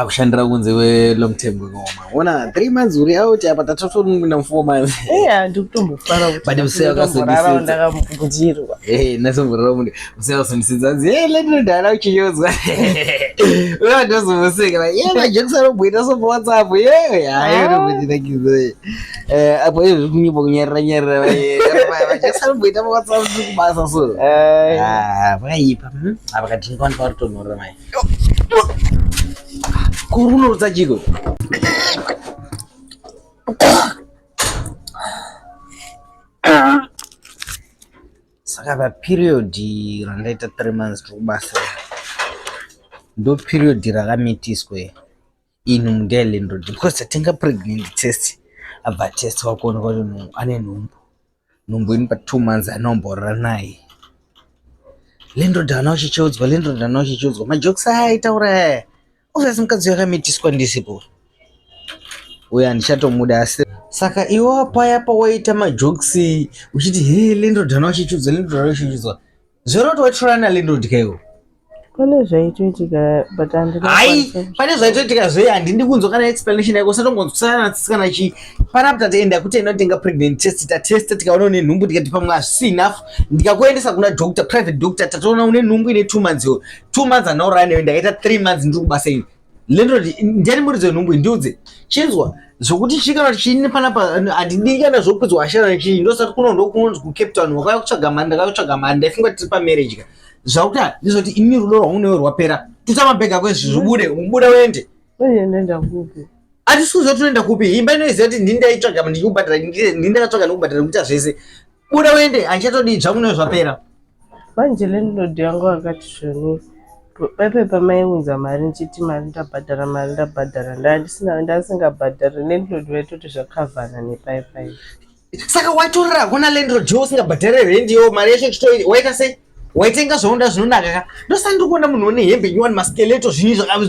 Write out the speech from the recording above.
Kushandira kunze kwelong term kwakaoma. Ona 3 months uri out, apa tatotoenda mu 4 months. Iya, ndikutombofara kuti But musiya ndikutomborarawo wakazondisetsa. ndakambukutirwa. Eh, nasomborora munhu musiya wakazondisetsa anzi, "Hey, landlord haana kuchinyozwa." Uye ndozomoseka like, "Yeah, majokes anomboita so pa WhatsApp." Yeah, hayi unombondinakidza. Eh, apo izvi kunyipa kunyarira nyarira. Majokes anomboita pa WhatsApp tiri kubasa so. Ah, pakaipa. Apa kadrinka vanhu paritonhorera mai. Kuri kunorutsa chiko? Saka paperiod randaita 3 months tiri kubasa, ndo period rakamitiswa inhu ndeyalandlord, because tatenga pregnant test, abva test wakuonekwa kuti munhu ane nhumbu. Nhumbu ini pa 2 months anomborora naye. Landlord haana kuchicheudzwa, landlord haana kuchicheudzwa. Majokes aya aitaura aya, obviously mukadzi yakamitiswa ndisipo. Uyo handichatomuda asi. Saka iwe paya pawaita majokes uchiti, "He, landlord haana kuchicheudzwa, landlord haana kuchicheudzwa," zvoreva kuti waitorana nalandlord kaiwo? Pane zvaitoitika, but handina Hai, kukwanisa. Pane zvaitoitika zvei? Handindi kunzwa kana explanation yako. Usatongonzwisana kana chii panapa. Tatienda kutenda kutenga pregnant test, tatesta, tikaona une nhumbu, tikati pamwe hazvisi enough, ndikakuendesa kuna doctor, private doctor, tatoona une nhumbu ine 2 months. Iwo 2 months anauraya newe. Ndakaita 3 months ndiri kubasa ini. Landlord ndiani muridzi wenhumbu? Ndiudze. Chinzwa zvokuti chii kana kuti chiini panapa? Handidi kana zvokudzwa ashana chii. Ndosati kuno ndokunonzi kuCape Town wakauya kutsvaga mari, ndakauya kutsvaga mari, ndaifunga tiri pamarriage ka. Zvakuti ndizvoti ini rudo rwangu newe rwapera. Tuta mabhegi ako izvi, zvibude, ubuda uende. Manje ndoenda kupi? Hatisi kuziva kuti unoenda kupi. Imba inoiziva kuti ndini ndaitsvaga ndichikubhadhara, ndini ndakatsvaga ndikubhadhara, nekuita zvese. Buda uende, handichatodii zvangu newe, zvapera. Manje landlord yangu akati zvoni paipai pamaiunza mari ndichiti mari ndabhadhara, mari ndabhadhara, ndandisina, ndasingabhadhari. Landlord vaitoti zvakavhana nepaipai. Saka waitorera kuna landlord jo usingabhadhare rendi yo mari yacho chito waita sei? Waitenga zvaunoda zvinonaka ka. Ndosaka ndiri kuona munhu une hembe nyowani, maskeleto, zvinhu zvaka